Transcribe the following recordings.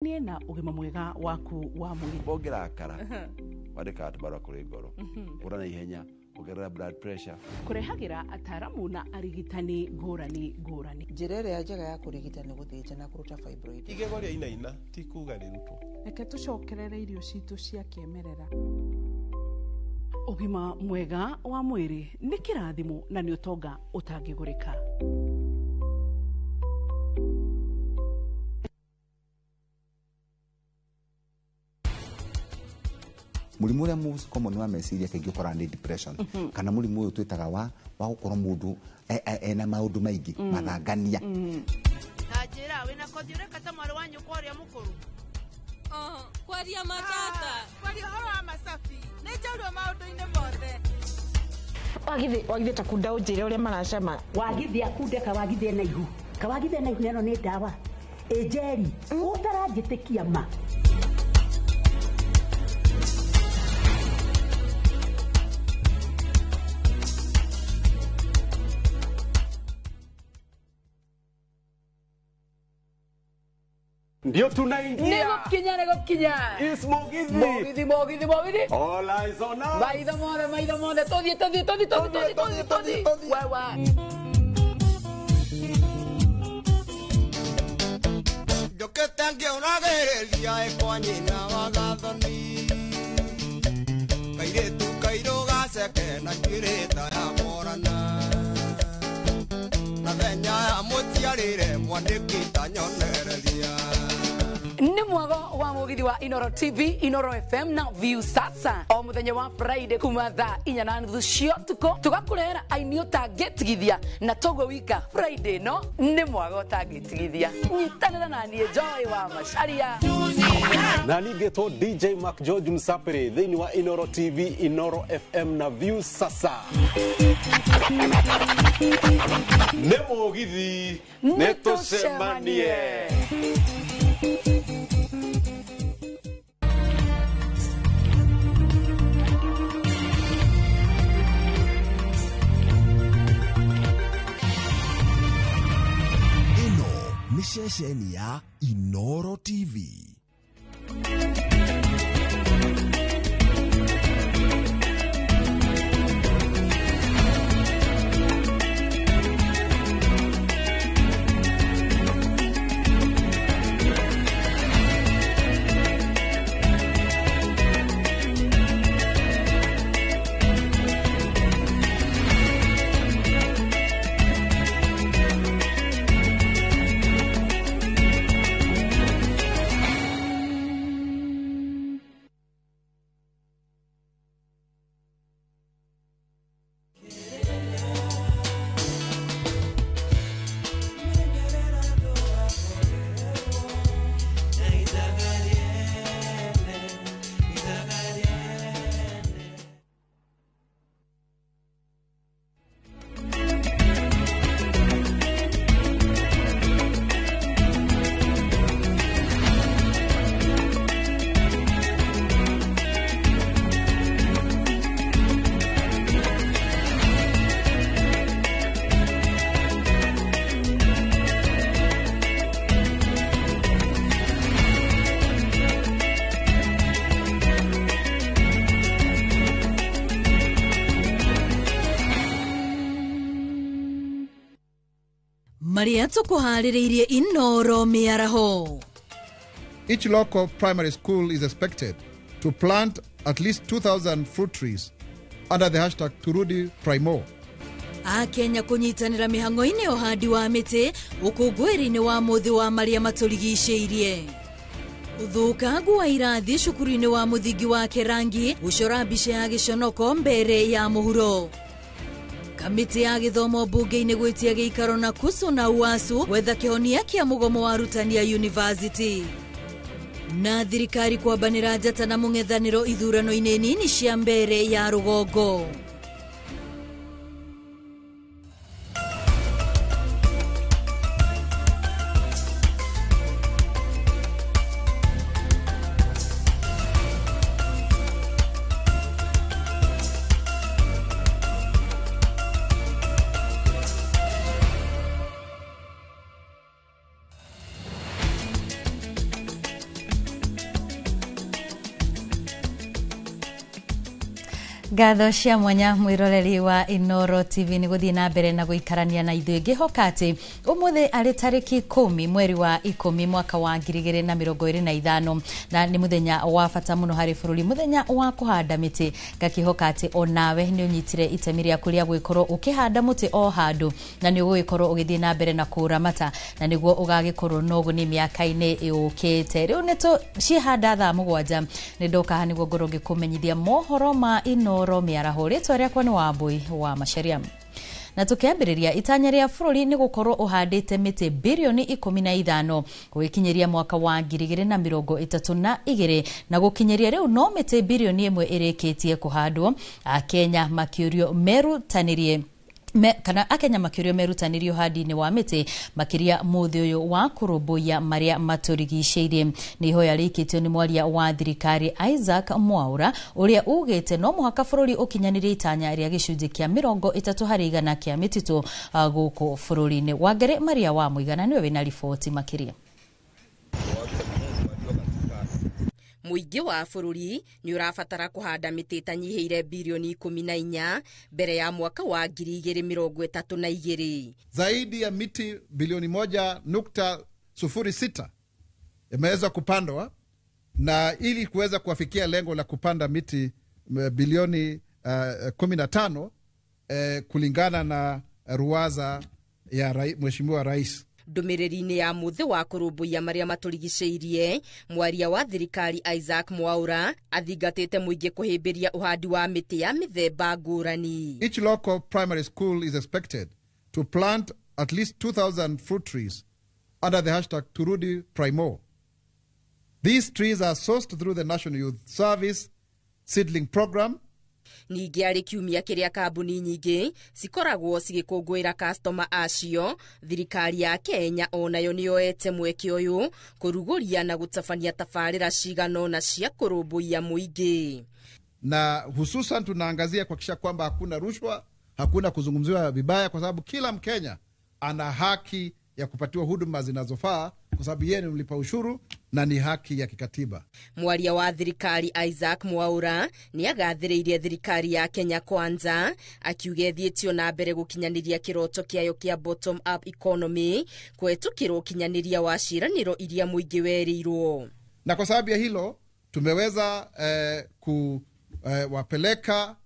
Na ũgima mwega waku wa mwĩrĩ. Ũngĩrakara wandĩkaga tũbarũa kũrĩ ngoro ũra na ihenya ongerera blood pressure. Kũrehagĩra ataramu na arigitani ngũrani ngũrani. Njĩra ĩrĩa njega ya kũrigita nĩ gũthĩnja na kũruta fibroid. Igego rĩa inaina ti kuga rĩrutwo. Reke tũcokerere irio citũ cia kĩmerera. Ũgima mwega wa mwĩrĩ nĩ kĩrathimo na nĩ ũtonga ũtangĩgũrĩka. Mũrimũ ũrĩa most common wa meciria kaingĩ ũkoraga nĩ depression, kana mũrimũ ũyũ twĩtaga wa gũkorwo mũndũ ena maũndũ maingĩ mathangania. Ta njĩra wĩna kothi ũreka ta mwarĩ wa nyũkwa ũrĩa mũkũrũ. Kwaria matata. Kwaria ũhoro wa macabi nĩ njorua maũndũ-inĩ mothe. Wagithĩ ta kunda ũnjĩre ũrĩa maracama. Wagithĩ akunde kawagithĩ na ihu. Kawagithĩ na ihu neno nĩ ndawa. Ĩnjeri ũtaranjĩtĩkia ma. Ndio tunaingia. Nĩgũkinya. Is Mugithi. Mugithi, Mugithi, Mugithi. All eyes on us. Maitho mothe, maitho mothe. Tũthiĩ, tũthiĩ, tũthiĩ, tũthiĩ, tũthiĩ, tũthiĩ, tũthiĩ. Wewe. Njũkĩte ngĩũragĩrĩria ĩkwa nyina wa gathoni. Kairĩtu kairũ gaceke na njuĩrĩ ta ya morana. Na thenya ya mũciarĩre mwandĩki ta nyonereria. Nĩ mwago wa Mugithi wa Inoro TV, Inoro FM na View Sasa. O muthenya wa Friday kuma thaa 4:30 cia ũtukũ tũgakũrehera aini ũtangĩtigithia na toguo wika Friday no nĩ mwago ũtangĩtigithia. Nyitanĩra na niĩ Joy wa Macharia. Na ningĩtwo DJ Mark George Msapere thĩinĩ wa Inoro TV, Inoro FM na View Sasa. Nĩ Mugithi, nĩ tũcemanie. Ĩno nĩ ceceni ya Inoro TV. Maria tũkũharĩrĩirie Inoro mĩaraho. Each local primary school is expected to plant at least 2,000 fruit trees under the hashtag Turudi Primo. Akenya kũnyitanĩra mĩhang'o-inĩ ũhandi wa mĩtĩ ũkũngũĩri-inĩ wa mũthĩ wa marĩa matũrigicĩirie. Ũthũkangu wa irathi cukuru-inĩ wa mũthingi wa Kerangi gũcora mbica ya gĩconoko mbere ya mũhuro. Kamĩtĩ ya gĩthomo mbunge-inĩ gwĩtia gĩikaro na KUSU na UASU gwetha kĩhonia kĩa mũgomo wa arutani a university. Na thirikari kwambanĩra njata na mũng'ethanĩro ithurano-inĩ nini cia mbere ya rũgongo. Ngatho cia mwanya mwiroreri wa Inoro TV ni guthii na mbere na guikarania na ithuĩ. Ngĩhoka atĩ ũmũthĩ arĩ tarĩki 10 mweri wa 10 mwaka wa 2025, na nĩ mũthenya wa bata mũno harĩ bũrũri, mũthenya wa kũhanda mĩtĩ. Ngakĩhoka atĩ onawe nĩ ũnyitire itemi rĩaku rĩa gwĩkorwo ũkĩhanda mũtĩ o handũ, na nĩ ũgũgĩkorwo ũgĩthiĩ na mbere na kũũramata, na nĩguo ũgagĩkorwo na ũguni mĩaka-inĩ ĩũkĩte. Rĩu nĩ tũcihanda thaa 7 nĩ ndoka haha nĩguo ngorwo ngĩkũmenyithia mohoro ma Inoro mĩaraho. Rĩtwa rĩakwa nĩ Wambui wa Macharia. Na tukiambĩrĩria, itanya rĩa bũrũri nĩ gũkorwo ũhandĩte mĩtĩ birioni 15 gũgĩkinyĩria mwaka wa 2032, na gũkinyĩria rĩu no mĩtĩ birioni 1 ĩrĩkĩtie kũhandwo. Akenya makĩũrio merutanĩrie kana Akenya makĩũrio merutanĩrie ũhandi-inĩ wa mĩtĩ makĩria mũthĩ ũyũ wa kũrũmbũiya marĩa matũrigicĩirie. Nĩ ihoya rĩikĩtio nĩ mwaria wa thirikari Isaac Mwaura, ũrĩa ugĩte no mũhaka bũrũri ũkinyanĩrie itanya rĩa gĩcunjĩ kĩa 30 harĩ igana kĩa mĩtitũ gũkũ bũrũri-inĩ. Wangari Maria wa Mũigana nĩwe wĩna riboti makĩria. Mũingĩ wa bũrũri nĩ ũrabatara kũhanda mĩtĩ ĩtanyihĩire birioni 14 mbere ya mwaka wa 2032. Zaidi ya miti bilioni 1.06 imeweza kupandwa, na ili kuweza kuwafikia lengo la kupanda miti bilioni 15 kulingana na ruwaza ya Mheshimiwa Rais. Ndũmĩrĩri-inĩ ya mũthĩ wa kũrũmbũiya marĩa matũrigicĩirie, mwaria wa thirikari Isaac Mwaura athingatĩte mũingĩ kũhĩmbĩria ũhandi wa mĩtĩ ya mĩthemba ngũrani. Each local primary school is expected to plant at least 2,000 fruit trees under the hashtag Turudi Primo. These trees are sourced through the National Youth Service Seedling Program. Ningĩ arĩ kiumia kĩrĩa kambuni nyingĩ cikoragwo cigĩkũngũĩra customer acio, thirikari ya Kenya onayo nĩyoete mweke ũyũ kũrugũria na gũtabania tabarĩra cigana cia kũrũmbũiya mũingĩ. Na hususan tunaangazia kuhakikisha kwamba hakuna rushwa, hakuna kuzungumziwa vibaya, kwa sababu kila Mkenya ana haki ya kupatiwa huduma zinazofaa kwa sababu yeye ni mlipa ushuru na ni haki ya kikatiba. Mwaria wa thirikari Isaac Mwaura nĩ agathĩrĩirie thirikari ya Kenya Kwanza akiuga ĩthiĩtio na mbere gũkinyanĩria kĩroto kĩayo kĩa bottom up economy kũhetũkĩra ũkinyanĩria wa ciĩranĩro iria mũingĩ werĩirwo. Na kwa sababu ya hilo tumeweza kuwapeleka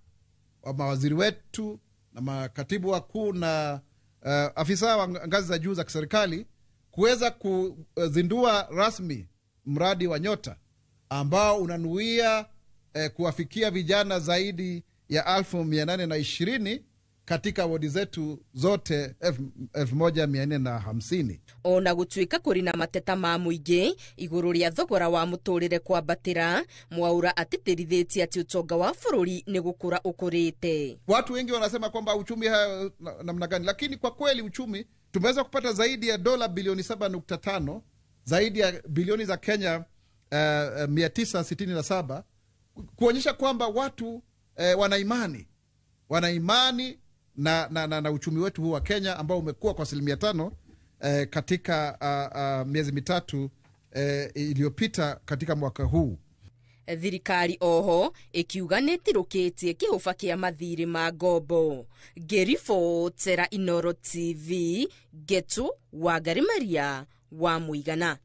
mawaziri wetu na makatibu wakuu na afisa wa ngazi za juu za kiserikali kuweza kuzindua rasmi mradi wa Nyota ambao unanuia kuwafikia vijana zaidi ya 820,000 katika wodi zetu zote 1450. Ona gũtuĩka kũrĩ na mateta ma mũingĩ igũrũ rĩa thogora wa mũtũrĩre kwambatĩra, Mwaura atĩtĩrithĩtie atĩ ũtonga wa bũrũri nĩ gũkũra ũkũrĩte. Watu wengi wanasema kwamba uchumi namna gani, lakini kwa kweli uchumi tumeweza kupata zaidi ya dola bilioni 7.5, zaidi ya bilioni za Kenya 967, kuonyesha kwamba watu wana imani na uchumi wetu huu wa Kenya ambao umekuwa kwa 5% katika miezi mitatu iliyopita katika mwaka huu. Thirikari oho ikiuga nĩ ĩtirũkĩtie kĩhũba kĩa mathirĩ ma ngombo. Ngĩribotera Inoro TV, Getu Wangari Maria wa Mũigana.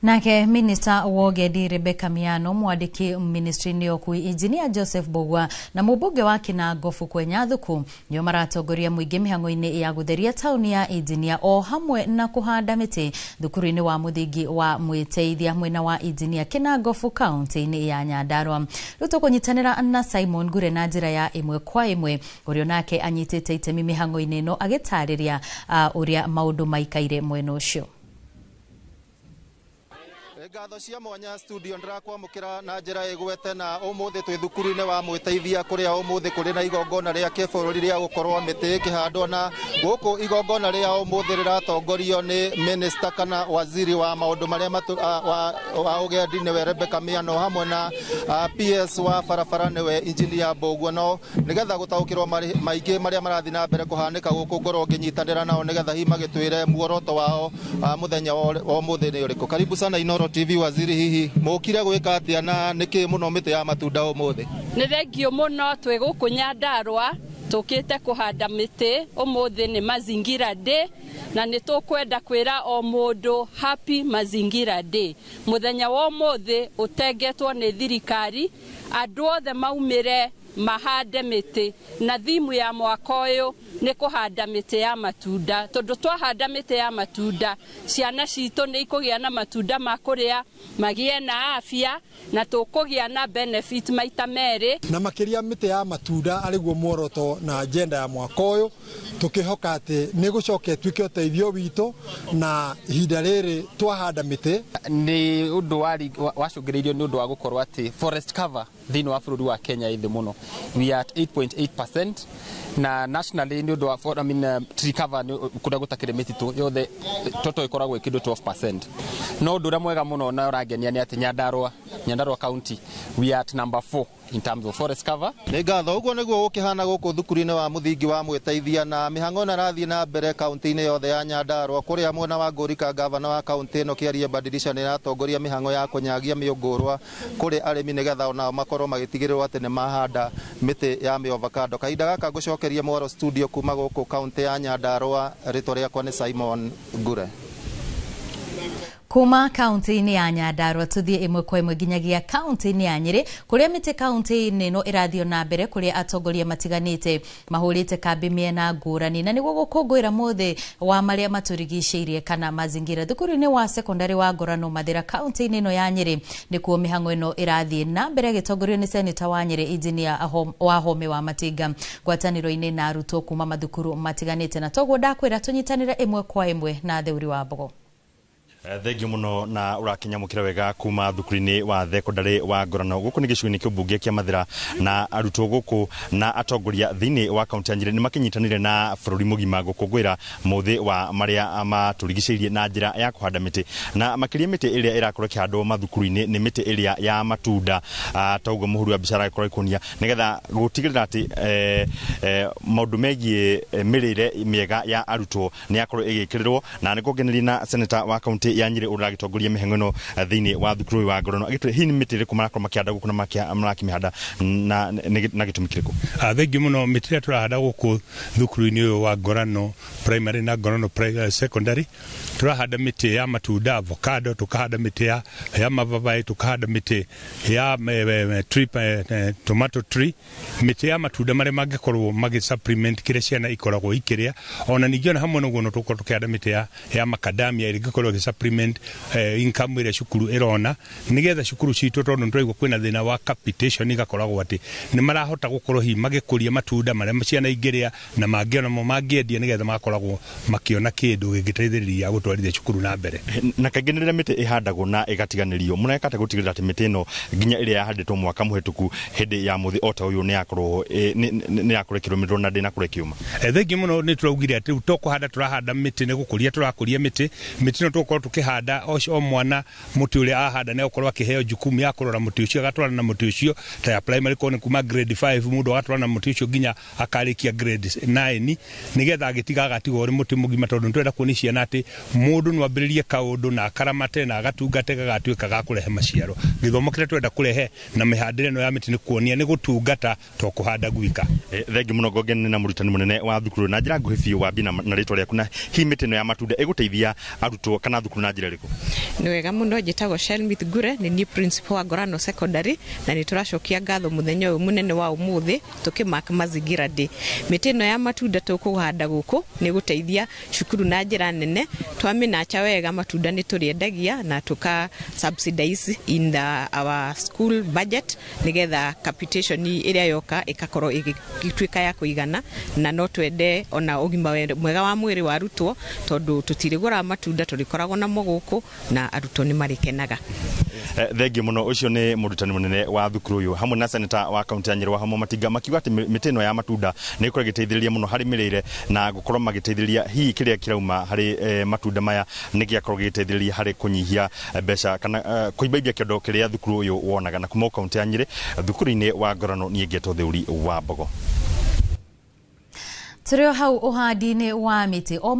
Nake minista wa ũgendi Rebecca Miano, mwandĩki ministry-inĩ ya ũkui Engineer Joseph Mbugua na mũmbunge wa Kinango Fukwenya Thuku nĩo maratongoria mũingĩ mĩhang'o-inĩ ya gũtheria taũni ya Engineer o hamwe na kũhanda mĩtĩ thukuru-inĩ wa mũthingi wa Mwĩteithia mwena wa Engineer Kinangofu kaunti-inĩ ya Nyandarua. Rĩu tũkũnyitanĩra na Simon Ngure na njĩra ya ĩmwe kwa ĩmwe, ũrĩa nake anyitĩte itemi mĩhang'o-inĩ ĩno agĩtarĩria ũrĩa maũndũ maikaire mwena ũcio. Ngatho cia mwanya studio ndĩrakwamũkĩra na njĩra ĩgwete na ũmũthĩ twĩ thukuru-inĩ wa Mwĩteithia kũrĩa ũmũthĩ kũrĩ na igongona rĩa kĩbũrũri rĩa gũkorwo mĩtĩ ĩkĩhandwo, na gũkũ igongona rĩa ũmũthĩ rĩratongorio nĩ minister kana waziri wa maũndũ marĩa wa ũgendi nĩwe Rebecca Miano hamwe na PS wa barabara nĩwe Engineer Mbugua. No nĩgetha gũtaũkĩrwo maingĩ marĩa marathiĩ na mbere kũhanĩka gũkũ ngorwo ngĩnyitanĩra nao nĩgetha hihi magĩtwĩre muoroto wao mũthenya wa ũmũthĩ nĩ ũrĩkũ. Karibu sana Inoro TV. Waziri, hihi mũkire gwĩka atĩa na nĩkĩ mũno mĩtĩ ya matunda ũmũthĩ? Nĩ thengio mũno. Twĩ gũkũ Nyandarũa tũkĩte kũhanda mĩtĩ. Ũmũthĩ nĩ Mazingira Day na nĩ tũkwenda kwĩra o mũndũ happy Mazingira Day. Mũthenya wa ũmũthĩ ũtengetwo nĩ thirikari andũ othe maumĩre mahande mĩtĩ, na thimu ya mwaka ũyũ nĩ kũhanda mĩtĩ ya matunda, tondũ twahanda mĩtĩ ya matunda ciana citũ nĩ ikũgĩa na matunda ma kũrĩa, magĩe na afya na tũkũgĩa na benefit maita merĩ. Na makĩria mĩtĩ ya matunda arĩguo muoroto na agenda ya mwaka ũyũ, tũkĩhoka atĩ nĩ gũcoka ĩtuĩke ũteithio witũ na ihinda rĩrĩ twahanda mĩtĩ. Nĩ ũndũ wacũngĩrĩirio nĩ ũndũ wa gũkorwo atĩ forest cover thĩinĩ wa bũrũri wa Kenya ĩ thĩ mũno. We are at 8.8% na nationally nĩ ũndũ wa, I mean, tree cover kũrĩa gũtakĩrĩ mĩtitũ yothe total ĩkoragwo ĩ kĩndũ 12%. No ũndũ ũrĩa mwega mũno na ũrangenia nĩ atĩ Nyandarua County, we are at number 4 in terms of forest cover. Nĩ ngatho. Ũguo nĩguo gũkĩhana gũkũ thukuru-inĩ wa mũthingi wa Mwĩteithia, na mĩhang'o ĩno ĩrathiĩ na mbere kaunti-inĩ yothe ya Nyandarua, kũrĩa mwena wa Ngũrika gavana wa kaunti ĩno Kĩarie Badilisha nĩ ĩratongoria mĩhang'o ya kũnyagia mĩũngũrwa kũrĩ arĩmi nĩgetha onao makorwo magĩtigĩrĩrwo atĩ nĩ mahanda mĩtĩ ya mĩovakando. Kahinda gaka ngũcokeria mwaro studio kuma gũkũ kaunti ya Nyandarua. Rĩtwa rĩakwa nĩ Simon Ngure. Kuma kaunti-inĩ ya Nyandarua tũthiĩ ĩmwe kwa ĩmwe nginyagia kaunti-inĩ ya Nyĩrĩ, kũrĩa mĩtĩ kaunti-inĩ ĩno ĩrathiĩ na mbere, kũrĩa atongoria matiganĩte mahũrĩte kambĩ mĩena ngũrani na nĩguo gũkũngũĩra mũthĩ wa marĩa matũrigicĩirie kana mazingira. Thukuru-inĩ wa sekondarĩ wa Ngorano Mathĩra kaunti-inĩ ĩno ya Nyĩrĩ nĩkuo mĩhang'o ĩno ĩrathiĩ na mbere ĩgĩtongorio nĩ seneta wa Nyĩrĩ Engineer Wahome wa Matinga ngwatanĩro-inĩ na arutwo kuma mathukuru matiganĩte. Na toguo ndakwĩra tũnyitanĩre ĩmwe kwa ĩmwe na Theuri wa Mbogo. Thengio muno na ũrakinyamũkĩra wega kuma thukuru-inĩ wa thekondarĩ wa Ngorano. Gũkũ nĩ gĩcigo-inĩ kĩa ũmbunge kĩa Mathĩra, na arutwo gũkũ na atongoria thĩinĩ wa kaunti ya Nyĩrĩ nĩ makĩnyitanĩire na bũrũri mũgima gũkũngũĩra mũthĩ wa marĩa matũrigicĩirie na njĩra ya kũhanda mĩtĩ, na makĩria mĩtĩ ĩrĩa ĩrakorwo ĩkĩhandwo mathukuru-inĩ nĩ mĩtĩ ĩrĩa ya matunda, ta ũguo mũhũri wa biacara agĩkorwo agĩkuonia, nĩgetha gũtigĩrĩra atĩ maũndũ megiĩ mĩrĩre mĩega ya arutwo nĩ yakorwo ĩgĩkĩrĩrwo. Na nĩ kũngeneria na seneta wa kaunti ya Nyĩrĩ ũragĩtongoria mĩhang'o ĩno thĩinĩ wa thukuru ũyũ wa Ngorano. Agĩtwĩre hihi nĩ mĩtĩ ĩrĩkũ marakorwo makĩhanda gũkũ na marakĩmĩhanda na gĩtũmi kĩrĩkũ? Thengiũ mũno. Mĩtĩ ĩrĩa tũrahanda gũkũ thukuru-inĩ ũyũ wa Ngorano Primary na Ngorano Secondary, tũrahanda mĩtĩ ya matunda, avocado, tũkahanda mĩtĩ ya mababaĩ, tũkahanda mĩtĩ ya tomato tree, mĩtĩ ya matunda marĩa mangĩkorwo magĩ supplement kĩrĩa ciana ikoragwo ikĩrĩa. Ona ningĩ ona hamwe noguo no tũkorwo tũkĩhanda mĩtĩ ya macadamia ĩrĩa ĩngĩkorwo ĩgĩ supplement income ĩrĩa cukuru ĩrona, nĩgetha cukuru citũ, tondũ nĩtũraigua kwĩna thĩna wa capitation, igakoragwo atĩ nĩ marahota gũkorwo hihi magĩkũria matunda marĩa ciana ingĩrĩa na mangĩ onamo mangĩendia, nĩgetha magakoragwo makĩona kĩndũ gĩngĩteithĩrĩria gũtwarithia cukuru na mbere. Na kaingĩ nĩ rĩrĩa mĩtĩ ĩhandagwo na ĩgatiganĩrio, mũreka atĩa gũtigĩrĩra atĩ mĩtĩ ĩno nginya ĩrĩa yahandĩtwo mwaka mũhĩtũku hĩndĩ ya mũthĩ o ta ũyũ nĩ yakorwo ĩkĩrũmĩrĩrwo na ndĩnakorwo ĩkĩũma? Thengiũ mũno. Nĩ tũraugire atĩ rĩu to kũhanda tũrahanda mĩtĩ, nĩ gũkũria tũrakũria mĩtĩ. Mĩtĩ ĩno tũgũkorwo tũkĩhanda o mwana mũtĩ ũrĩa ahanda nĩ egũkorwo akĩheo jukumu ya kũrora mũtĩ ũcio, agatwarana na mũtĩ ũcio ta ya primary korwo nĩ kuma grade 5 mũndũ agatwarana na mũtĩ ũcio nginya akarĩkia grade 9, nĩgetha agĩtiga agatigwo ũrĩ mũtĩ mũgima, tondũ nĩtũrenda kuonia ciana atĩ mũndũ no ambĩrĩrie kaũndũ na akaramate na agatungate gagatuĩka ga kũrehe maciaro. Gĩthomo kĩrĩa tũrenda kũrehe na mĩhandĩre ĩno ya mĩtĩ nĩ kuonia nĩ gũtungata to kũhanda gwika. Thengiũ mũno. Ngongeni na mũrutani mũnene wa thukuru, na njĩra nguhĩ biũ wambie na rĩtwa rĩaku, na hihi mĩtĩ ĩno ya matunda ĩgũteithia arutwo kana thukuru na njĩra ĩrĩkũ? Nĩ wega mũno. Njĩtagwo Shelmith Ngure, nĩ niĩ principal wa Ngorano Secondary, na nĩ tũracokia ngatho mũthenya ũyũ mũnene wa ũmũthĩ tũkĩmark Mazingira Day. Mĩtĩ ĩno ya matunda tũkũhanda gũkũ nĩ gũteithia cukuru na njĩra nene. Twamĩnacha wega matunda nĩ tũrĩendagia na tũka subsidize in our school budget, nĩgetha capitation ĩrĩa yoka ĩgakorwo ĩgĩtuĩka ya kũigana. Na no twende ona ũgima mwega wa mwĩrĩ wa arutwo, tondũ tũtirĩgũraga matunda, tũrĩkoragwo namo gũkũ na arutwo nĩ marĩkenaga. Thengiũ mũno. Ũcio nĩ mũrutani mũnene wa thukuru ũyũ hamwe na seneta wa kaunti ya Nyĩrĩ Wahoma Matinga, makiuga atĩ mĩtĩ ĩno ya matunda nĩ ĩkorwo ĩgĩteithĩrĩria mũno harĩ mĩrĩre na gũkorwo magĩteithĩrĩria hihi kĩrĩa kĩrauma harĩ matunda maya nĩ gĩakorwo gĩgĩteithĩrĩria harĩ kũnyihia mbeca kana kũimbaimbia kĩondo kĩrĩa thukuru ũyũ wonaga. Na kuma kaunti ya Nyĩrĩ thukuru-inĩ wa Ngorano, niĩ ngetwo Theuri wa Mbogo. Tũrĩ o hau ũhandi-inĩ wa mĩtĩ. O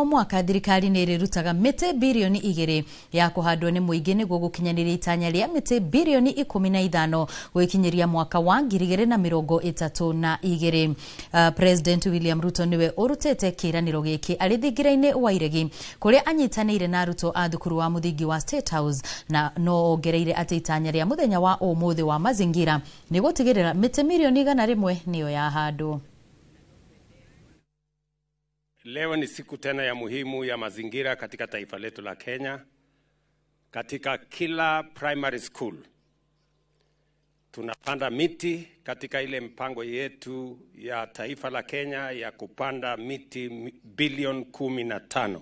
mwaka thirikari nĩ ĩrĩrutaga mĩtĩ birioni 2 ya kũhandwo nĩ mũingĩ nĩguo gũkinyanĩria itanya rĩa mĩtĩ birioni 15 gwĩkinyĩria mwaka wa 2032. President William Ruto nĩwe ũrutĩte kĩĩranĩro gĩkĩ arĩ thingira-inĩ wa Iregi kũrĩa anyitanĩire na arutwo a thukuru wa mũthingi wa State House, na no ongereire atĩ itanya rĩa mũthenya wa ũmũthĩ wa mazingira nĩ gũtigĩrĩra mĩtĩ mirioni 100 nĩyo yahandwo. Leo ni siku tena ya muhimu ya mazingira katika taifa letu la Kenya. Katika kila primary school tunapanda miti katika ile mpango yetu ya taifa la Kenya ya kupanda miti bilioni 15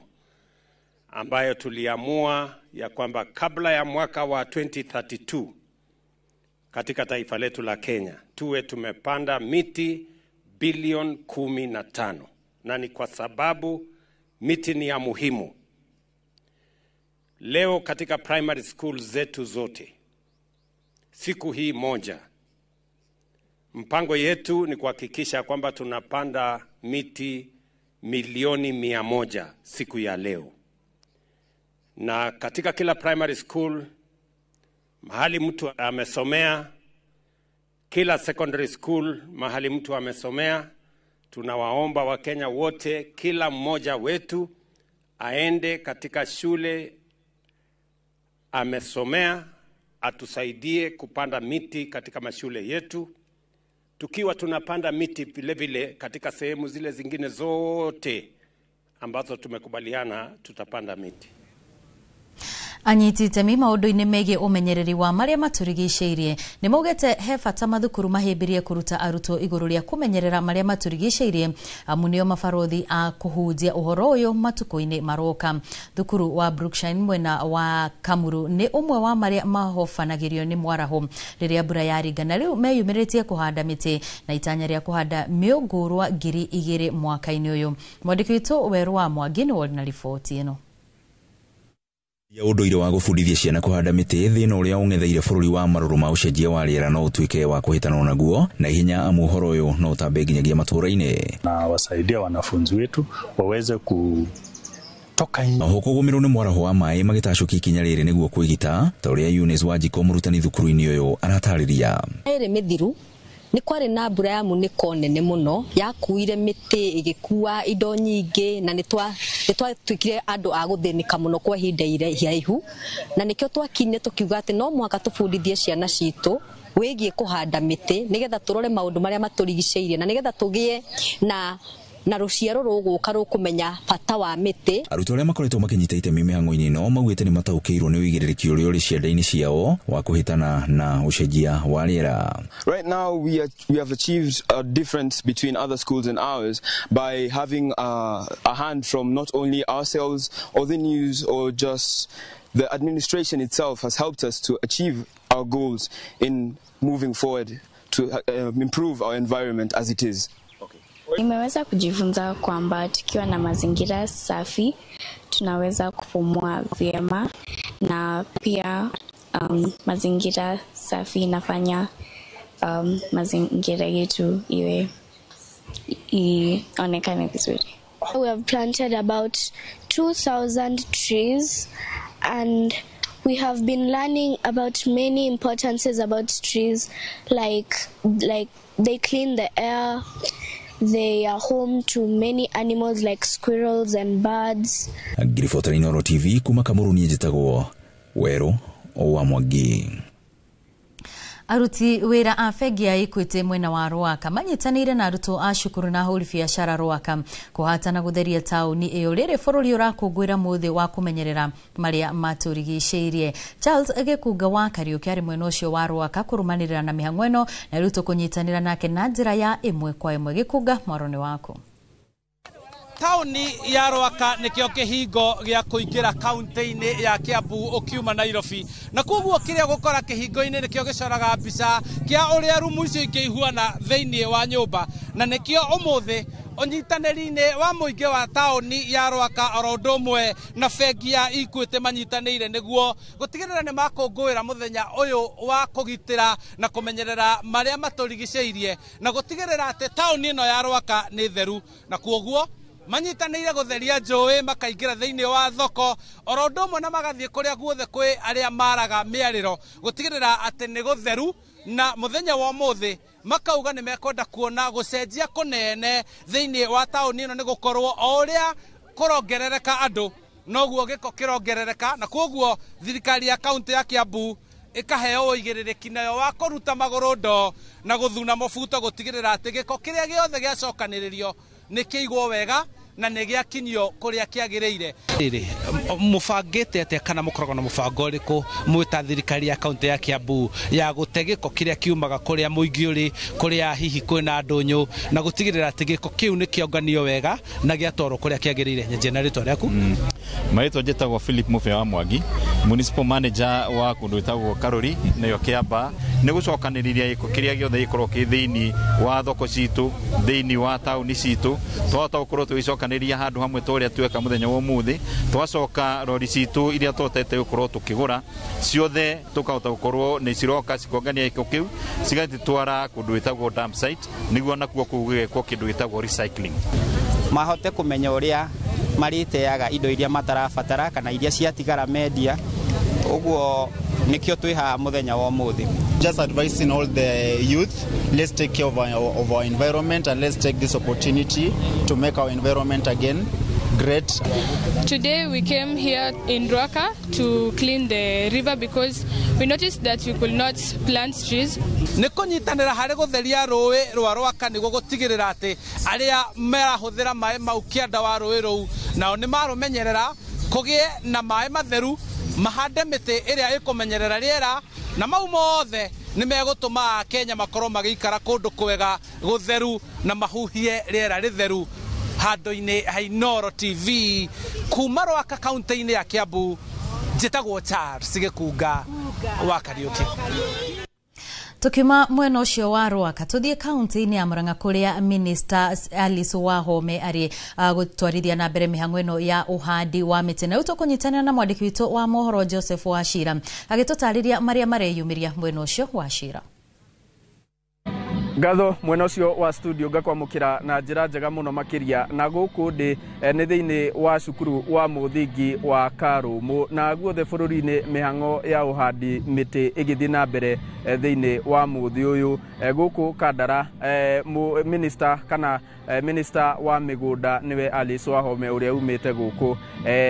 ambayo tuliamua ya kwamba kabla ya mwaka wa 2032 katika taifa letu la Kenya tuwe tumepanda miti bilioni 15, na ni kwa sababu miti ni ya muhimu. Leo katika primary school zetu zote, siku hii moja, mpango yetu ni kuhakikisha kwamba tunapanda miti milioni 100 siku ya leo, na katika kila primary school mahali mtu amesomea, kila secondary school mahali mtu amesomea, tunawaomba Wakenya wote, kila mmoja wetu aende katika shule amesomea, atusaidie kupanda miti katika mashule yetu, tukiwa tunapanda miti vile vile katika sehemu zile zingine zote ambazo tumekubaliana tutapanda miti. Anyiti itemi maũndũ-inĩ megiĩ ũmenyereri wa marĩa matũrigicĩirie nĩ maugĩte he bata mathukuru mahĩmbĩrie kũruta arutwo igũrũ rĩa kũmenyerera marĩa matũrigicĩirie, amu nĩo mabarothi a kũhunjia ũhoro ũyũ matukũ-inĩ maroka. Thukuru wa Brookshine mwena wa Kamuru nĩ ũmwe wa marĩa mahobanagĩrio nĩ mwaraho rĩrĩa mbura yaringa, na rĩu meyumĩrĩtie kũhanda mĩtĩ na itanya rĩa kũhanda mĩũngũrwa 2000 mwaka-inĩ ũyũ. Mwandĩki witũ Werũ wa Mwangi nĩwe ũrĩ na riboti ĩno. Ya ũndũire wa gũbundithia ciana kũhanda mĩtĩ, thĩna ũrĩa ũng'etheire bũrũri wa marũrũ ma ũcenjia wa rĩera no ũtuĩke wa kũhĩtanwo naguo na ihenya, amu ũhoro ũyũ no ũtambe nginyagia matũũra-inĩ. Na wasaidia wanafunzi wetu waweze kutoka. Oho kũgũmĩrwo nĩ mwaraho wa maĩ magĩtacũkia ikinya rĩrĩ nĩguo kwĩgita, ta ũrĩa Eunice Wanjikũ, mũrutani thukuru-inĩ ũyũ, aratarĩria. Ĩrĩ mĩthiru nĩ kwarĩ na mbura ya munĩko nene mũno yakuire mĩtĩ, ĩgĩkua indo nyingĩ, na nĩ twatuĩkire andũ a gũthĩnĩka mũno kwa ihinda iraihu, na nĩkĩo twakinyire tũkiuga atĩ no mũhaka tũbundithie ciana citũ wĩgiĩ kũhanda mĩtĩ nĩgetha tũrore maũndũ marĩa matũrigicĩirie na nĩgetha tũgĩe na rũciaro rũgũka rũkũmenya bata wa mĩtĩ. Arutwo arĩa makoretwo makĩnyita itemi mĩhang'o-inĩ ĩno maugĩte nĩ mataũkĩirwo nĩ ũigĩrĩrĩki ũrĩa ũrĩ cianda-inĩ ciao wa kũhĩtana na ũcenjia wa rĩera. Right now we have achieved a difference between other schools and ours by having a hand from not only ourselves or the news or just the administration itself has helped us to achieve our goals in moving forward to improve our environment as it is. Nimeweza kujifunza kwamba tukiwa na mazingira safi tunaweza kupumua vyema, na pia mazingira safi inafanya mazingira yetu iwe ionekane vizuri. We have planted about 2,000 trees and we have been learning about many importances about trees, like they clean the air, they are home to many animals like squirrels and birds. Ngiribota Inooro TV kuma Kamuru, niĩ njĩtagwo Werũ wa Mwangi. Aruti wĩra a bengi ya Equity mwena wa Rwaka manyitanĩire na arutwo a cukuru na ahũri biacara Rwaka kũhata na gũtheria taũni ĩyo rĩrĩ bũrũri ũrakũngũĩra mũthĩ wa kũmenyerera marĩa matũrigicĩirie. Charles Gĩkunga wa Kariũki arĩ mwena ũcio wa Rwaka kũrũmanĩrĩra na mĩhang'o ĩno, na rĩu tũkũnyitanĩra nake na njĩra ya ĩmwe kwa ĩmwe. Gĩkunga, mwaro nĩ waku. Taũni ya Rwaka nĩkĩo kĩhingo gĩa kũingĩra kaunti-inĩ ya Kiambu ũkiuma Nairobi, na koguo kĩrĩa ũgũkora kĩhingo-inĩ nĩkĩo gĩcoraga mbica kĩa ũrĩa rumu icio ingĩ ihuana thĩinĩ wa nyũmba, na nĩkĩo ũmũthĩ Ũnyitanĩri-inĩ wa mũingĩ wa taũni ya Rwaka oro ũndũ ũmwe na bengi ya Equity manyitanĩire nĩguo gũtigĩrĩra nĩ makũngũĩra mũthenya ũyũ wa kũgitĩra na kũmenyerera marĩa matũrigicĩirie na gũtigĩrĩra atĩ taũni ĩno ya Rwaka nĩ theru, na kuoguo manyitanĩire gũtheria njũĩ, makaingĩra thĩinĩ wa thoko oro ũndũ ũmwe na magathiĩ kũrĩa guothe kwĩ arĩa maraga mĩarĩro gũtigĩrĩra atĩ nĩ gũtheru. Na mũthenya wa ũmũthĩ makauga nĩ mekwenda kuona gũcenjia kũnene thĩinĩ wa taũni ĩno, nĩ gũkorwo o ũrĩa kũrongerereka andũ noguo gĩko kĩrongerereka, na kuoguo thirikari ya kaunti ya Kiambu ĩkaheo ũigĩrĩrĩki nayo wa kũruta magũrũ ndoo na gũthuna mũbuto gũtigĩrĩra atĩ gĩko kĩrĩa gĩothe gĩacokanĩrĩrio nĩ kĩigwo wega na nĩ gĩakinyio kũrĩa kĩagĩrĩire. Rĩrĩ mũbangĩte atĩa kana mũkoragwo na mũbango ũrĩkũ mwĩ ta thirikari ya kaunti ya Kiambu ya gũte gĩko kĩrĩa kiumaga kũrĩa mũingĩ ũrĩ, kũrĩa hihi kwĩna ndũnyũ, na gũtigĩrĩra atĩ gĩko kĩu nĩ kĩonganio wega na gĩatwarwo kũrĩa kĩagĩrĩire? Nyanjia na rĩtwa rĩaku. Marĩtwa njĩtagwo Philip Mũbĩa wa Mwangi, municipal manager wa kũndũ gwĩtagwo Karuri nĩyo Kĩamba, nĩ gũcokanĩrĩria gĩko kĩrĩa gĩothe gĩkorwo kĩ thĩinĩ wa thoko citũ, thĩinĩ wa taũni citũ, twahota gũkorwo tũgĩcokanĩrĩria handũ hamwe ta ũrĩa tweka mũthenya wa ũmũthĩ, twacoka rori citũ iria tũhotete gũkorwo tũkĩgũra ciothe tũkahota gũkorwo nĩ ciroka cikongania gĩko kĩu cigagĩtwara kũndũ gwĩtagwo dump site, nĩguo nakuo kũu gũgekwo kĩndũ gĩtagwo recycling. Mahote kũmenya ũrĩa marĩteaga indo iria matarabatara kana iria ciatigara mendia, ũguo nĩkĩo twĩ haha mũthenya wa ũmũthĩ. Just advising all the youth, let's take care of our environment and let's take this opportunity to make our environment again great. Today we came here in Ruaka to clean the river because we noticed that we could not plant trees. Nĩ kũnyitanĩra harĩ gũtheria rũĩ rwa Rwaka nĩguo gũtigĩrĩra atĩ arĩa marahũthĩra maĩ mau kĩanda wa rũĩ rũu nao nĩ marũmenyerera kũgĩe na maĩ matheru, mahande mĩtĩ ĩrĩa ĩkũmenyerera rĩera, na mau mothe nĩ megũtũma Akenya makorwo magĩikara kũndũ kwega gũtheru na mahuhie rĩera rĩtheru. Handũ-inĩ ha Inooro TV kuma Rwaka kaunti-inĩ ya Kiambu, njĩtagwo Charles Gĩkunga wa Kariũki. Tukiuma mwena ũcio wa Rwaka tuthiĩ kaunti-inĩ ya Murang'a kũrĩa Minister Alice Wahome arĩ gũtwarithia na mbere mĩhang'o ĩno ya ũhandi wa mĩtĩ, na rĩu tũkũnyitanĩra na mwandĩki witũ wa mohoro Joseph Wachira agĩtũtarĩria marĩa mareyumĩria mwena ũcio wa Wachira. Ngatho mwena ũcio wa studio ngakwamũkĩra na njĩra njega mũno makĩria, na gũkũ ndĩ nĩ thĩinĩ wa cukuru wa mũthingi wa Karũmũ, na guothe bũrũri-inĩ mĩhang'o ya ũhandi mĩtĩ ĩgĩthiĩ na mbere thĩinĩ wa mũthĩ ũyũ. Gũkũ Kandara minister kana minister wa mĩgũnda nĩwe Alice Wahome ũrĩa umĩte gũkũ,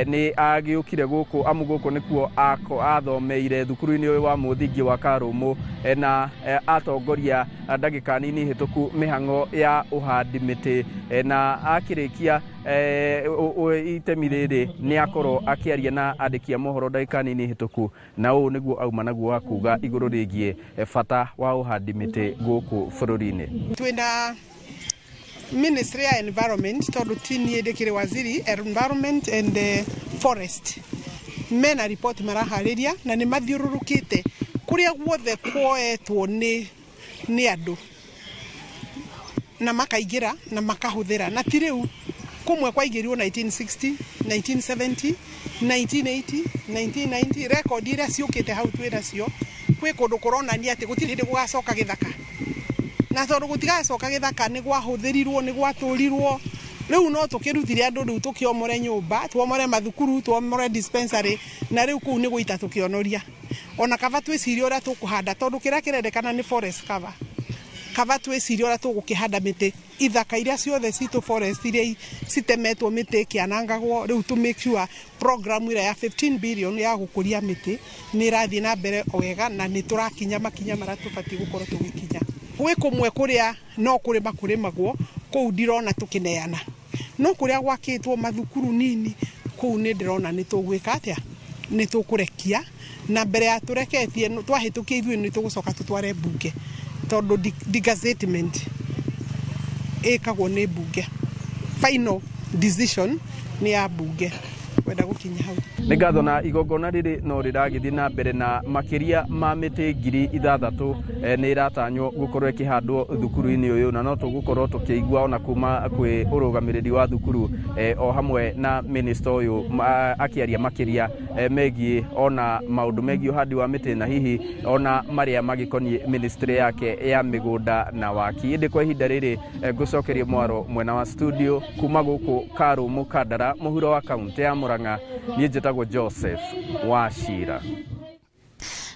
nĩ agĩũkire gũkũ amu gũkũ nĩkuo athomeire thukuru-inĩ ũyũ wa mũthingi wa Karũmũ, na atongoria ndagĩka nini hĩtũku mĩhang'o ya ũhandi mĩtĩ, na akĩrĩkia itemi rĩrĩ nĩ akorwo akĩaria na andĩki a mohoro ndagĩka nini hĩtũku, na ũũ nĩguo auma naguo wa kuga igũrũ rĩgiĩ bata wa ũhandi mĩtĩ gũkũ bũrũri-inĩ. Twĩna Ministry ya Environment tondu ti niĩ ndĩkĩrĩ waziri Environment and Forest mena report maraharĩria na nĩ mathiũrũrũkĩte kũrĩa guothe kuoetwo nĩ andũ na makaingĩra na makahũthĩra, na ti rĩu kũmwe kwaingĩrirwo 1960, 1970, 1980, 1990 rekondi iria ciũkĩte hau twĩ nacio kwĩ kũndũ kũronania atĩ gũtirĩ hĩndĩ gũgacoka gĩthaka, na tondũ gũtigacoka gĩthaka nĩ gwahũthĩrirwo nĩ gwatũrirwo, rĩu no tũkĩrutire andũ rĩu tũkĩomore nyũmba, tuomore mathukuru, tuomore dispensary, na rĩu kũu nĩ gũita tũkĩonoria. Ona kaba twĩcirie ũrĩa tũkũhanda tondũ kĩrĩa kĩrendekana nĩ forest cover, kaba twĩcirie ũrĩa tũgũkĩhanda mĩtĩ ithaka iria ciothe citũ forest iria citemetwo mĩtĩ ĩkĩanangagwo, rĩu tũ make sure program ĩrĩa ya 15 billion ya gũkũria mĩtĩ nĩ ĩrathiĩ na mbere wega na nĩ tũrakinya makinya marĩa tũbatiĩ gũkorwo tũgĩkinya. Gwĩ kũmwe kũrĩa no kũrĩma kũrĩmagwo kũu ndirona tũkĩneana, no kũrĩa gwakĩtwo mathukuru nini kũu nĩ ndĩrona nĩ tũgwĩka atĩa, nĩ tũkũrekia, na mbere ya tũreketie twahĩtũkia ithuĩ nĩ tũgũcoka tũtware mbunge tondũ degazettement ĩkagwo nĩ mbunge, final decision nĩ ya mbunge. Kwenda gũkinya hau. Nĩ ngatho. Na igongona rĩrĩ no rĩragĩthiĩ na mbere, na makĩria ma mĩtĩ 6000 nĩ ĩratanywo gũkorwo ĩkĩhandwo thukuru-inĩ ũyũ, na no tũgũkorwo tũkĩigua ona kuma kwĩ ũrũgamĩrĩri wa thukuru o hamwe na minista ũyũ akĩaria makĩria megiĩ ona maũndũ megiĩ ũhandi wa mĩtĩ, na hihi ona marĩa magĩkoniĩ ministry yake ya mĩgũnda na waki. Ĩndĩ kwa ihinda rĩrĩ ngũcokerie mwaro mwena wa studio. Kuma gũkũ Karũmũ, Kandara, mũhuro wa kaunti ya Murang'a, niĩ njĩtagwo Joseph Wachira.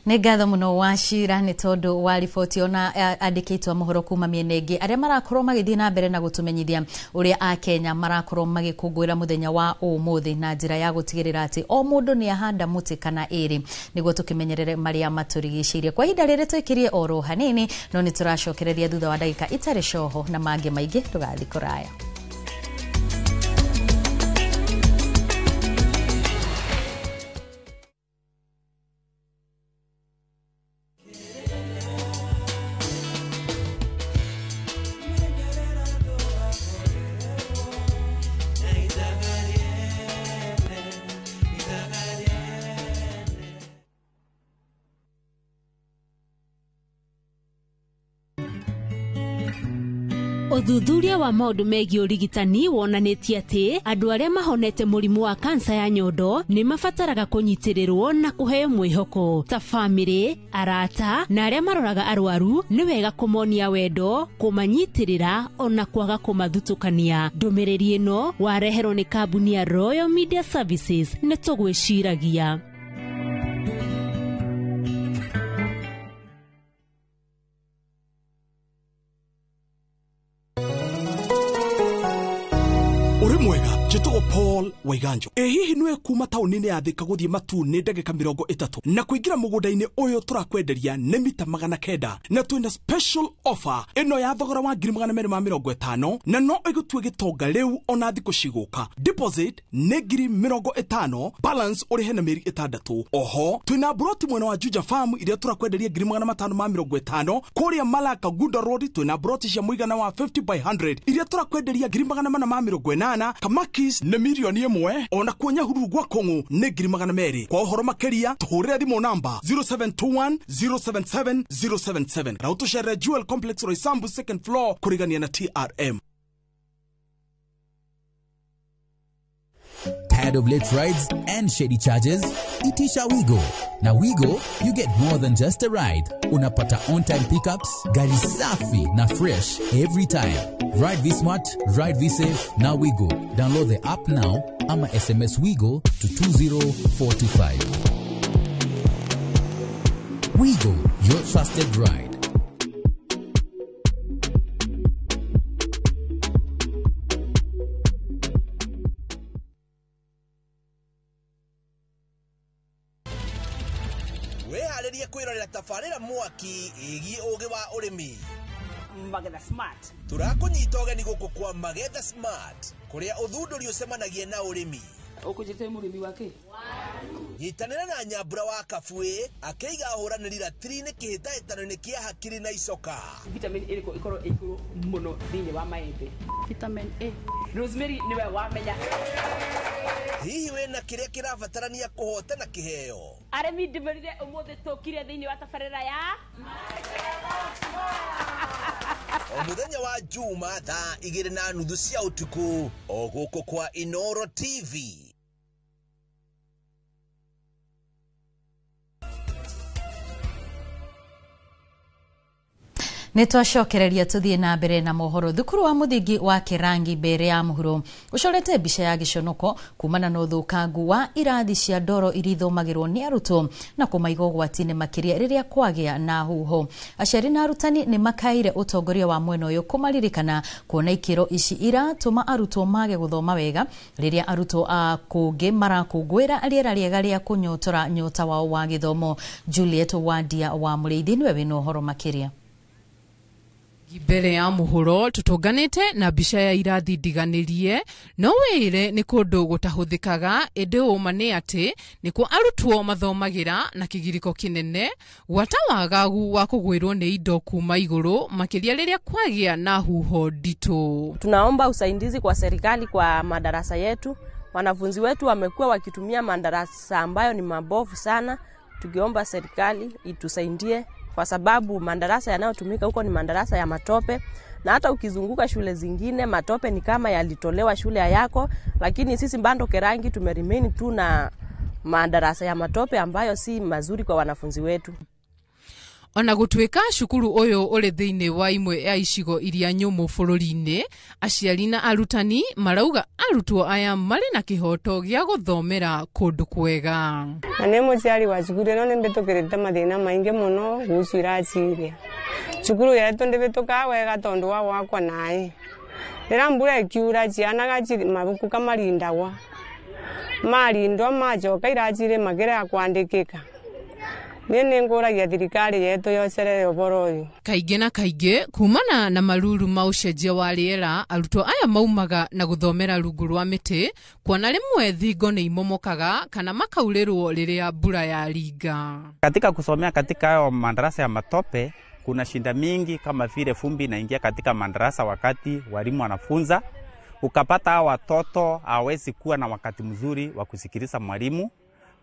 Nĩ ngatho mũno Wachira nĩ tondũ wa riboti, ona andĩkĩtwo mohoro kuma mĩena ĩngĩ arĩa marakorwo magĩthiĩ na mbere na gũtũmenyithia ũrĩa Akenya marakorwo magĩkũngũĩra mũthenya wa ũmũthĩ na njĩra ya gũtigĩrĩra atĩ o mũndũ nĩ ahanda mũtĩ kana ĩrĩ nĩguo tũkĩmenyerere marĩa matũrigicĩirie. Kwa ihinda rĩrĩ tũikirie oro hanini, no nĩ tũracokereria thutha wa ndagĩka itarĩ coho na mangĩ maingĩ. Ndũgathiĩ kũraya. Ũthuthuria wa maũndũ megiĩ ũrigitani wonanĩtie atĩ andũ arĩa mahonete mũrimũ wa kansa ya nyondo nĩ mabataraga kũnyitĩrĩrwo na kũheo mwĩhoko. Ta bamĩrĩ, arata na arĩa maroraga arwaru, nĩ wega kũmonia wendo, kũmanyitĩrĩra ona kwaga kũmathutũkania. Ndũmĩrĩri ĩno wareherwo nĩ kambuni ya Royal Media Services. Nĩ tũgwĩciragia. Ũrĩ mwega, njĩtagwo Paul Waiganjo. Ĩ hihi nĩwe kuma taũni-inĩ ya Thika gũthiĩ Matu nĩ ndagĩka 30, na kũingĩra mũgũnda-inĩ ũyũ tũrakwenderia nĩ mita 900, na twĩna special offer ĩno ya thogora wa 250,000, na no ĩgũtue gĩtonga rĩu ona thikũ cigũka. Deposit nĩ 50,000, balance ũrĩhe na mĩeri 6. Oho twĩna broti mwena wa Juja Farm iria tũrakwenderia 550,000. Kũrĩa Malaka Gunda Road twĩna broti cia mũigana wa 50 by 100 iria tũrakwenderia 480,000. Kamakis nĩ 1,000,000, ona kuo Nyahururu gwa Kũng'ũ nĩ 200,000. Kwa ũhoro makĩria tũhũrĩre thimũ namba 0721 077 077 na ũtũcerere Jewel Complex, Roysambu second floor, kũrigania na TRM. Tired of late rides and shady charges? Itisha Wigo. Na Wigo, you get more than just a ride. Unapata on-time pickups, gari safi na fresh every time. Ride V-Smart, ride V-Safe, na Wigo. Download the app now ama SMS Wigo to 20425. Wigo, your trusted ride. Wĩharĩrie kwĩrorera tabarĩra mwaki ĩgiĩ ũgĩ wa ũrĩmi. Magetha Smart. Tũrakũnyita ũgeni gũkũ kwa Magetha Smart, kũrĩa ũthundũri ũcemanagia na ũrĩmi. Ũkũnjĩte mũrĩmi wa kĩ? Nyitanĩra na Nyambura wa Kabuĩ akĩiga ahũranĩri ratiri-inĩ kĩhĩtahĩtano-inĩ kĩa hakiri na icoka. Vitamin ĩrĩkũ ĩkorwo ĩ igũrũ mũno thĩinĩ wa maembe? Vitamin A. Rosemary nĩwe wamenya. Hihi wĩna kĩrĩa kĩrabatarania kũhotana kĩheo? Arĩmi, ndĩmũrire ũmũthĩ tũkire thĩinĩ wa tabarĩra ya O mũthenya wa Juma thaa 2:30 cia ũtukũ, o gũkũ kwa Inoro TV. Nĩ twacokereria tũthiĩ na mbere na mohoro. Thukuru wa mũthingi wa Kĩrangi mbere ya mũhuro ũcorete mbica ya gĩconoko kumana na ũthũkangu wa irathi cia ndoro iria ithomagĩrwo nĩ arutwo na kũmaiga ũgwati-inĩ makĩria rĩrĩa kwagĩa na huho. Aciari na arutani nĩ makaire ũtongoria wa mwena ũyũ kũmaririkana kuona ikĩro ici iratũma arutwo mage gũthoma wega rĩrĩa arutwo a kũngĩ marakũngũĩra rĩera rĩega rĩa kũnyotora nyota wao wa gĩthomo. Juliet Wandia wa Mũrĩithi nĩwe wĩna ũhoro makĩria. Mbere ya mũhuro tũtũnganĩte na mbica ya irathi ndiganĩrie, no wĩre nĩ kũndũ gũtahũthĩkaga, ĩndĩ ũma nĩ atĩ nĩkuo arutwo mathomagĩra na kĩgirĩko kĩnene, gwata wagagu wa kũgwĩrwo nĩ indo kuma igũrũ makĩria rĩrĩa kwagĩa na huho nditũ. Tunaomba usaidizi kwa serikali kwa madarasa yetu. Wanafunzi wetu wamekuwa wakitumia madarasa ambayo ni mabovu sana. Tukiomba serikali itusaidie, kwa sababu madarasa yanayotumika huko ni madarasa ya matope, na hata ukizunguka shule zingine matope ni kama yalitolewa shule yako, lakini sisi bado Kerangi tumeremain tu na madarasa ya matope ambayo si mazuri kwa wanafunzi wetu. Ona gũtuĩka cukuru ũyũ ũrĩ thĩinĩ wa imwe ya icigo iria nyũmũ bũrũri-inĩ, aciari na arutani marauga arutwo aya marĩ na kĩhoto gĩa gũthomera kũndũ kwega. Na nĩ mũciari wa cukuru ĩno nĩmbĩtũkĩrĩte mathĩna maingĩ mũno kuhusu irathi iria. Cukuru yetu ndĩbĩtũkaga wega tondũ wa gwakwa naĩ. Rĩrĩa mbura ĩkiura ciana mabuku kamarindagwa. Marindwa macoka irathi irĩ makĩrega kwandĩkĩka. Niĩ nĩngũragia thirikari yetu yocerere ũhoro ũyũ. Kaingĩ na kaingĩ kumana na maruru ma ũcenjia wa rĩera, arutwo aya maumaga na gũthomera rungu rwa mĩtĩ, kuona rĩmwe thingo nĩ imomokaga kana makaurĩrwo rĩrĩa mbura yaringa. Katika kusomea katika hayo madarasa ya matope kuna shinda mingi, kama vile fumbi inaingia katika madarasa wakati walimu wanafunza, ukapata hao watoto hawezi kuwa na wakati mzuri wa kusikiliza mwalimu.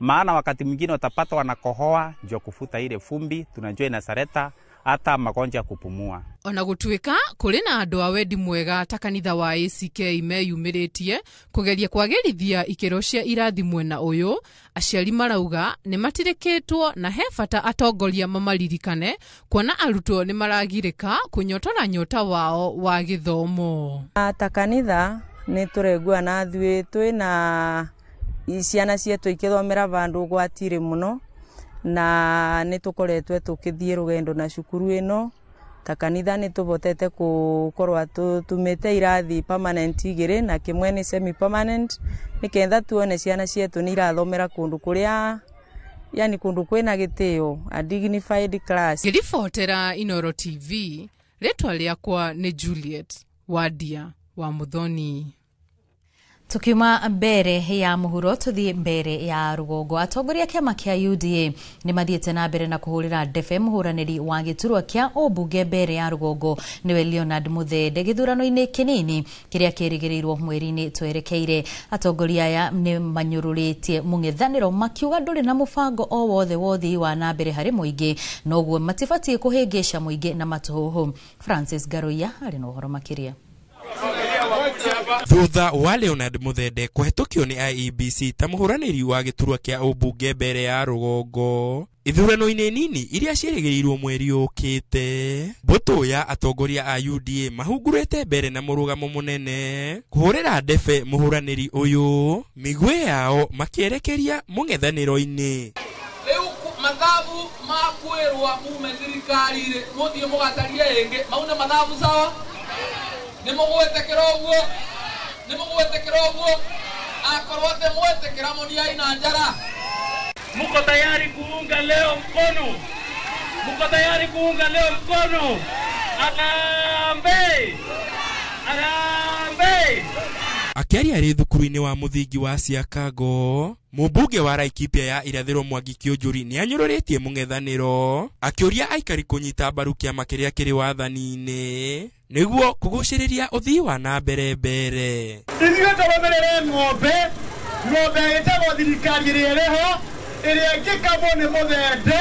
Maana wakati mwingine utapata wanakohoa ndio kufuta ile fumbi, tunajua inasareta hata magonjwa ya kupumua. Ona gũtuĩka kũrĩ na andũ a wendi mwega ta kanitha wa ACK meyumĩrĩtie kũgeria kwagĩrithia ikĩro cia irathi mwena ũyũ, aciari marauga nĩ matirĩkĩtwo na he bata atongoria mamaririkane kuona arutwo nĩ maragirĩka kũnyotora nyota wao wa gĩthomo. Ta kanitha nĩ tũregua na ithuĩ twĩna ciana cietu ikithomera vandu gwatire muno, na nĩ tũkoretwe tũkĩthiĩ rũgendo na cukuru ĩno. Ta kanitha nĩ tũvotete gũkorwo tũtumĩte irathi permanent igĩrĩ na kĩmwe nĩ semi permanent, nĩketha tuone ciana cietu nĩ irathomera kũndũ kũrĩa, yani kũndũ kwĩna gĩtĩo, a dignified class. Ngĩribotera Inooro TV, rĩtwa rĩakwa nĩ Juliet Wadia wa Muthoni. Tukiuma mbere ya muhuro tuthie mbere ya rugongo. Atongoria kĩama kĩa UDA nĩ mathiĩte na mbere na kũhũrĩra ndebe mũhũranĩri wa gĩturwa kĩa ũmbunge mbere ya rugongo nĩwe Leonard Muthende gĩthurano-inĩ kĩnini kĩrĩa kĩrĩgĩrĩirwo mweri-inĩ twerekeire. Atongoria aya nĩ manyũrũrĩtie mũng'ethanĩro makiuga ndũrĩ na mũbango o wothe wa ũthii wa na mbere harĩ mũingĩ, noguo matibatiĩ kũhĩngĩca mũingĩ na matũhũhũ. Francis Garoia arĩ na ũhoro makĩria. Thutha wa Leonard Muthende kũhetũkio nĩ IEBC ta mũhũranĩri wa gĩturwa kĩa ũmbunge mbere ya rũgongo ithurano-inĩ nini iria ciĩrĩgĩrĩirwo mweri ũkĩte, mbũtũ ya atongoria a UDA mahungurĩte mbere na mũrũgamo mũnene kũhũrĩra ndebe mũhũranĩri ũyũ, mĩguĩ yao makĩerekeria mũng'ethanĩro-inĩ. Rĩu mathabu makwĩrwa mume thirikari-rĩ, mũthiĩ mũgatarie ĩngĩ, mau nĩ mathabu sawa? Nĩ mũgwĩtĩkĩra ũguo? Nĩ mũgwĩtĩkĩra ũguo? Akorwo atĩ mwetĩkĩra mũniai na njara. Muko tayari kuunga leo mkono? Muko tayari kuunga leo mkono? Harambee! Harambee! Akĩaria arĩ thukuru-inĩ wa mũthingi wa Siakago, mũmbunge wa Laikipia ya irathĩro Mwangi Kĩũnjũri nĩ anyũrũrĩtie mũng'ethanĩro akĩũria aikari kũnyita mbaru kĩama kĩrĩa kĩrĩ wathani-inĩ nĩguo kũgucĩrĩria ũthii wa na mbere mbere. Ithuĩ tũrũmĩrĩre ng'ombe, ng'ombe ĩtagwo thirikari ĩrĩa ĩrĩho, ĩrĩa ĩngĩkamwo nĩ Muthende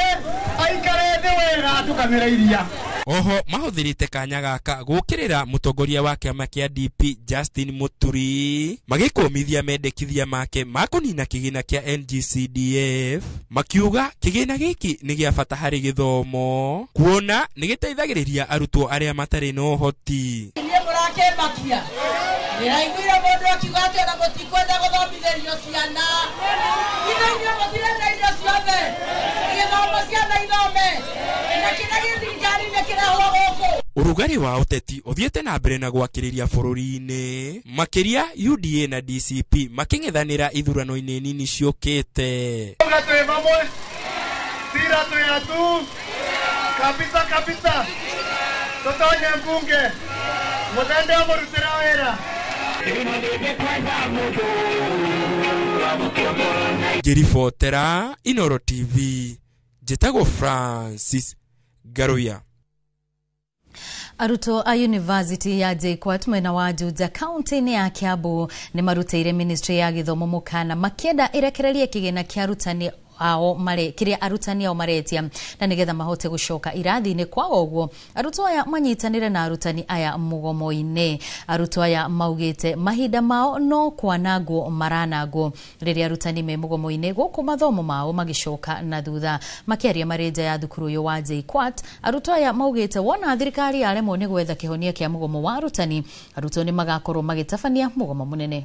aikare thĩ wega atũkamĩre iria. Oho mahũthĩrĩte kanya gaka gũkĩrĩra mũtongoria wa kĩama kĩa DP Justin Muturi magĩkũmithia mendekithia make ma kũnina kĩgĩna kĩa NGCDF, makiuga kĩgĩna gĩkĩ nĩ gĩa bata harĩ gĩthomo kuona nĩ gĩteithagĩrĩria arutwo arĩa matarĩ na ũhoti. Inyuĩ mũrakĩmakia ndĩraiguire mũndũ akiuga atĩ ona mũtikwenda gũthomithĩrio ciana, ithe inyuĩ mũtirenda indo ciothe, gĩthomo ciana ithome na kĩrĩa gĩ thirikari-inĩ kĩrehwo gũkũ. Ũrugarĩ wa ũteti ũthiĩte na mbere na gwakĩrĩria bũrũri-inĩ, makĩria UDA na DCP makĩng'ethanĩra ithurano-inĩ nini ciũkĩte. Twĩ mamwe tira twĩ atu kabisa kabisa, tũtonye mbunge Muthende amũrutĩra wĩra. Ngĩribotera Inooro TV, njĩtagwo Francis Garoia. Arutwo a University ya JKUAT mwena wa Juja kaunti-inĩ ya Kiambu nĩ marutĩire ministry ya gĩthomo mũkana makĩenda ĩrekererie kĩgĩna kĩa arutani ao mare kĩrĩa arutani ao maretia na nĩgetha mahote gũcoka irathi-inĩ. Kwaga ũguo, arutwo aya manyitanĩre na arutani aya mũgomo-inĩ. Arutwo aya maugĩte mahinda mao no kwanangwo maranangwo rĩrĩa arutani me mũgomo-inĩ, gũkũ mathomo mao magĩcoka na thutha. Makĩaria marĩ nja ya thukuru ũyũ wa JKUAT, arutwo aya maugĩte wona thirikari yaremwo nĩ gwetha kĩhonia kĩa mũgomo wa arutani, arutwo nĩ magakorwo magĩtabania mũgomo mũnene.